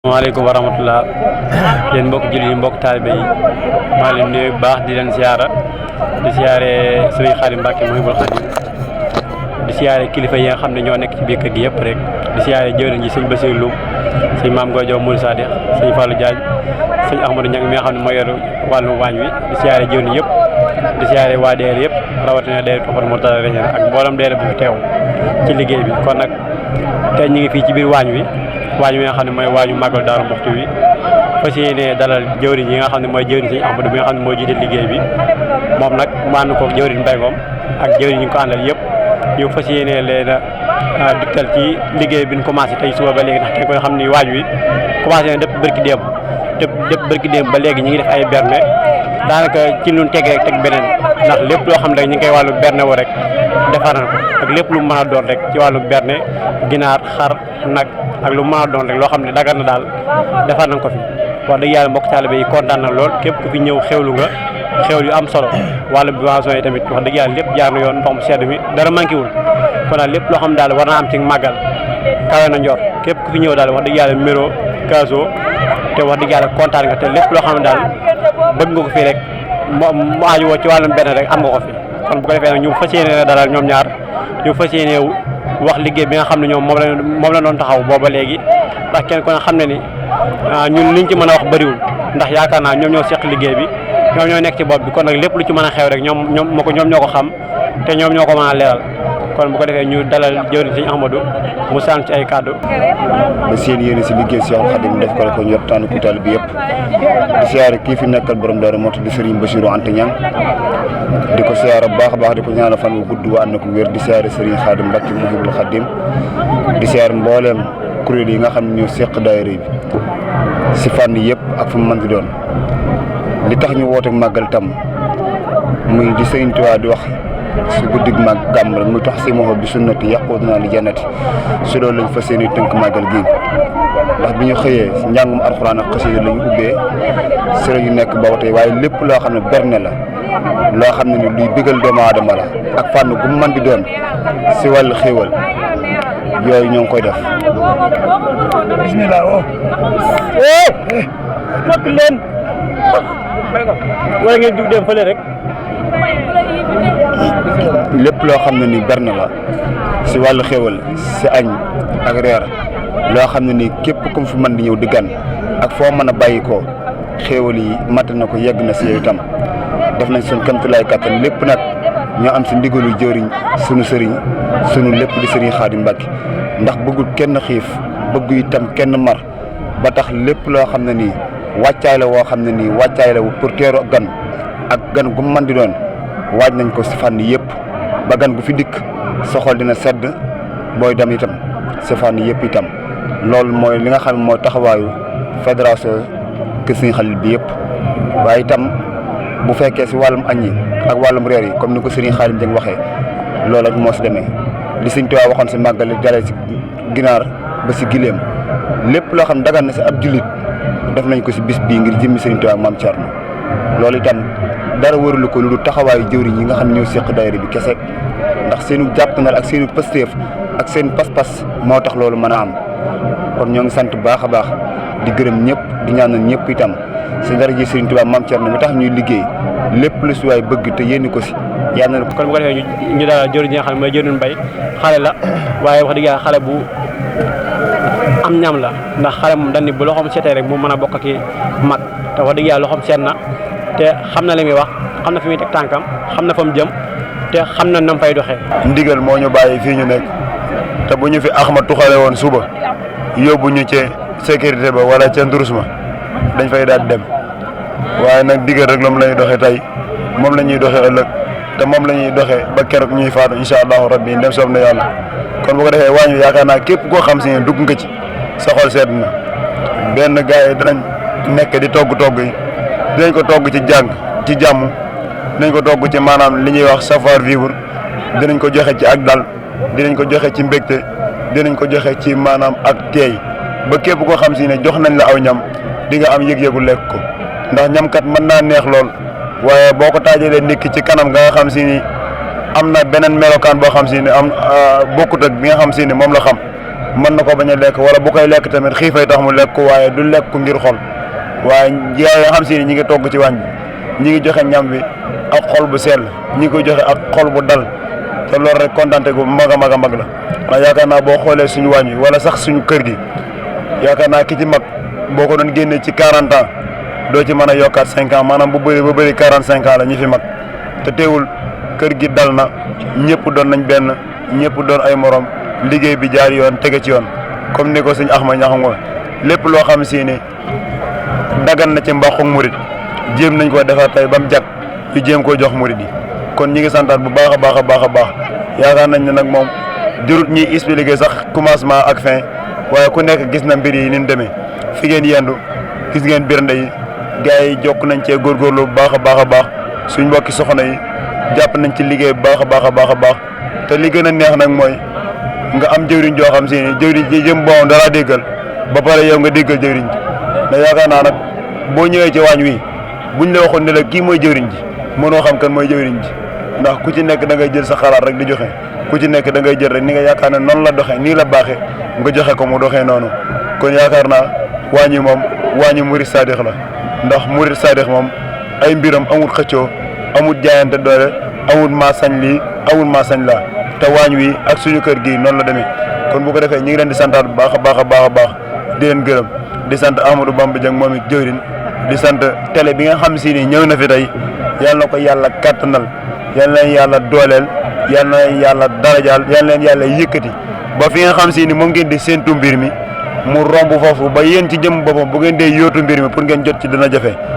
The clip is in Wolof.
Assalamualaikum warahmatullah yéen mbokk jullit yi mbokk taalibe yi maa leen nuyu baax di leen siyaara di siyaare Sëriñ Xaadim Mbàkke Muhibul Xaadim di siyaare kilifa yi nga xam ne ñoo nekk ci biir kër gi yëpp rek di siyaare jëwriñ ji sëñ Basiru Loum sëñ Maam Goy Jaw Mouride Sadikh sëñ Fallou Diagne sëñ Ahmadou Niang mi nga xam ne moo yor wàllu waañ wi di siyaare jëwriñ yëpp di siyaare waa deer yëpp rawatina deer Toxal Murtada Reñaan ak mboolem deer bu fi teew ci liggéey bi kon nag tey ñu ngi fii ci biir waañ wi nga xam ne mooy waañu màggal Daaru Muxti wi fas yéene dalal jëwriñ yi nga xam ne mooy jëwriñ sëñ Ahmadou bi nga xam ne moo jiite liggéey bi moom nag mu ànd ko jëwriñ Mbay Ngom ak jëwriñ yi ko àndal yëpp ñu fas yéene leen a diktal ci liggéey bi ñu commencé tey suba ba léegi ndax kenn koy xam ni waañ wi commencé na depuis bërki démb ba léegi ñu ngi def ay berne daanaka ci lu teg rek teg beneen ndax lépp loo xam ne ñu ngi koy wàllu berne wo rek defar na ko ak lépp lu mën a doon rek ci wàllu berne ginaar xar nag ak lu mën a doon rek loo xam ne dagar na daal defar nañ ko fi wax dëgg yàlla mbokk taalibe yi kontaan na lool képp ku fi ñëw xewlu nga xewlu yu am solo wàllu boisson yi tamit wax dëgg yàlla lépp jaar na yoon ndox mu sedd mi dara manqué wul kon daal lépp loo xam ne daal war naa am ci màggal kawe na njor képp ku fi ñëw daal wax dëgg yàlla méro kaso te wax dëgg yàlla kontaan nga te lépp loo xam ne daal bëgg nga ko fii rek mu aaju woo ci wàllum benn rek am nga ko fi kon bu ko defee nag ñu fas yéene dalal ñoom ñaar ñu fas yéene wax liggéey bi nga xam ne ñoom moom la doon taxaw booba léegi ndax kenn ko xam ne ni ñun liñ ci mën a wax bëriwul ndax yaakaar naa ñoom ñoo seq liggéey bi ñoom ñoo nekk ci bopp bi kon nag lépp lu ci mën a xew rek ñoom ñoo ko xam te ñoom ñoo ko mën a leeral kon bu ko defee ñu dalal jëwriñ sëñ Ahmadou mu sànn ci ay kàddu ba seen yéene si liggéey si Xaadim def ko la ko ñor tànn ku taalibe bi yëpp di siyaare kii fi nekkal borom Daaru Muxti di Sëriñ Basiru Anta Ñang di ko siyaare bu baax a baax di ko ñaanal fan wu gudd wa ànd ko wér di siyaare Sëriñ Xaadim Mbàkke Muhibul Xaadim di siyaare mbooleem kuréel yi nga xam ne ñoo seq daayira bi si fànn yëpp ak fu mu mën di doon li tax ñu woote màggal tam muy di Sëriñ Tuubaa di wax su guddig mag gàmm rek muy tax si moxo bi sunnati yàquuna li jannati su loolu lañ fas yéene tënk màggal gi ndax bi ñu xëyee si njàngum alxuraan ak xasida la ñu ubbee si la ñu nekk ba tey waaye lépp loo xam ne berne la loo xam ne ni luy bégal doomu aadama la ak fànn gu mu mën di doon si wàllu xéewal yooyu ñoo ngi koy def. bismillah fokk leen wala ngeen jug dem fële rek lépp loo xam ne ni berne la si wàllu xéewal si añ ak reer loo xam ne ni képp ku fi mën di ñëw di gan ak foo mën a bàyyi ko xéewal yi mat na ko yegg na si yow itam def nañ suñ kamtulaay kàttan lépp nag ñoo am si ndigalu jëriñ sunu sëriñ sunu lépp di Sëriñ Xaadim Mbàkke ndax bëggul kenn xiif bëggu itam kenn mar ba tax lépp loo xam ne nii wàccaay la woo xam ne nii wàccaay la pour teeru gan ak gan gu mën di doon waaj nañ ko si fànn yëpp ba gan gu fi dikk sa xol dina sedd booy dem itam si fànn yëpp itam loolu mooy li nga xam ne mooy taxawaayu fédération Kër Sëriñ Xalil bi yëpp waaye itam bu fekkee si wàllum añ yi ak wàllum reer yi comme ni ko Sëriñ Xaadim Jeng waxee loolu ak moo si demee li Sëriñ Tuubaa waxoon si màggal dalee si ginaar ba si gileem lépp loo xam ne dagan na si ab jullit def nañ ko si bis bii ngir jëmmi Sëriñ Tuubaa Maam Cerno loolu itam dara wërulu ko lu dul taxawaayu jëwriñ yi nga xam ne ñoo seq daayira bi kese ndax seenu jàppandal ak seenu pasteef ak seen pas-pas moo tax loolu mën a am kon ñoo ngi sant bu baax a baax di gërëm ñëpp di ñaanal ñëpp itam si dara ji Sëriñ Tuubaa Maam Cerno mi tax ñuy liggéey lépp lu si waay bëgg te yénni ko si yàlla na kon bu ko defee ñu daal jëwriñ yi nga xam ne mooy jëwriñ Mbay xale la waaye wax dëgg yàlla xale bu am ñam la ndax xale moom dañ ni bu loxoom seetee rek mu mën a bokk ak mag te wax dëgg yàlla loxoom seet na te xam na li muy wax xam na fi muy teg tànkam xam na fa mu jëm te xam na nam fay doxee. ndigal moo ñu bàyyi fii ñu nekk te bu ñu fi Axma tuxale woon suba yóbbu ñu ci sécurité ba wala ca ndurus ma dañ fay daal dem waaye nag ndigal rek moom la ñuy doxee tey moom la ñuy doxee ëllëg te moom la ñuy doxee ba keroog ñuy faatu incha allahu rabbi dem soob na yàlla kon bu ko defee waañu yaakaar naa képp koo xam si ne dugg nga ci sa xol sedd na benn gars yi danañ nekk di togg yi dinañ ko togg ci ci jàmm dinañ ko togg ci maanaam li ñuy wax savoir vivre dinañ ko joxe ci ak dal dinañ ko joxe ci mbégte dinañ ko joxe ci maanaam ak teey ba képp koo xam si ne jox nañ la aw ñam di nga am yëg-yëgu lekk ko ndax ñamkat mën naa neex lool waaye boo ko taajalee nit ki ci kanam nga nga xam si ni am na beneen melokaan boo xam si ne am bokkut ak bi nga xam si ne moom la xam mën na ko bañ a lekk wala bu koy lekk tamit xiifay tax mu lekk waaye du lekk ngir xol waaye yaa nga xam si ni ñi ngi togg ci wàññ bi ñi ngi joxe ñam bi ak xol bu sell ñi ngi koy joxe ak xol bu dal te loolu rek kontaante gu mag a mag a mag la waaye yaakaar naa boo xoolee suñu wàññ wi wala sax suñu kër gi yaakaar naa ki ci mag boo ko doon génnee ci 40 ans doo ci mën a yokkaat 5 ans maanaam bu bëri ba bëri 45 ans la ñi fi mag te teewul kër gi dal na ñëpp doon nañ benn ñëpp doon ay morom liggéey bi jaar yoon tege ci yoon comme ni ko sëñ Axma ñaxam nga lépp loo xam si ne dagan na ci mbaxu murit jéem nañ ko defar tey ba mu jag ñu jéem koo jox murit yi kon ñi ngi santaat bu baax a baax a baax a baax yaakaar nañ ne nag moom jurut ñiy expliquer sax commencement ak fin waaye ku nekk gis na mbir yi ni mu demee fi ngeen yendu gis ngeen birnde yi gars yi jokk nañ cee góorgóorlu bu baax a baax a baax suñ mbokki soxna yi jàpp nañ ci liggéey bu baax a baax a baax a baax te li gën a neex nag mooy nga am jëwriñ joo xam si ni jëwriñ ji jëm boom dara déggal ba pare yow nga déggal jëwriñ ji da yaakaar naa nag boo ñëwee ci waañ wi buñ la waxoon ne la kii mooy jëwriñ ji mënoo xam kan mooy jëwriñ ji ndax ku ci nekk da ngay jël sa xalaat rek di joxe ku ci nekk da ngay jël rek ni nga yaakaar ne noonu la doxee nii la baaxee nga joxe ko mu doxee noonu kon yaakaar naa waañ wi moom waañu murid sadix la ndax murid sadix moom ay mbiram amul xëccoo amul jaayante doole amul maa sañ lii amul maa sañ laa te waañ wi ak suñu kër gi noonu la demee kon bu ko defee ñu ngi leen di santaat bu baax a baax a baax a baax di leen gërëm di sant Amadou Bamba Dieng moom it jëwrin di sant télé bi nga xam si ni ñëw na fi tey yal na ko yàlla kattanal yal na yàlla dooleel yal na yàlla darajaal yal na yàlla yëkkati ba fi nga xam si ni moom ngeen di séentu mbir mi mu romb foofu ba yéen ci jëm boppam bu ngeen dee yóotu mbir mi pour ngeen jot ci dina jafe.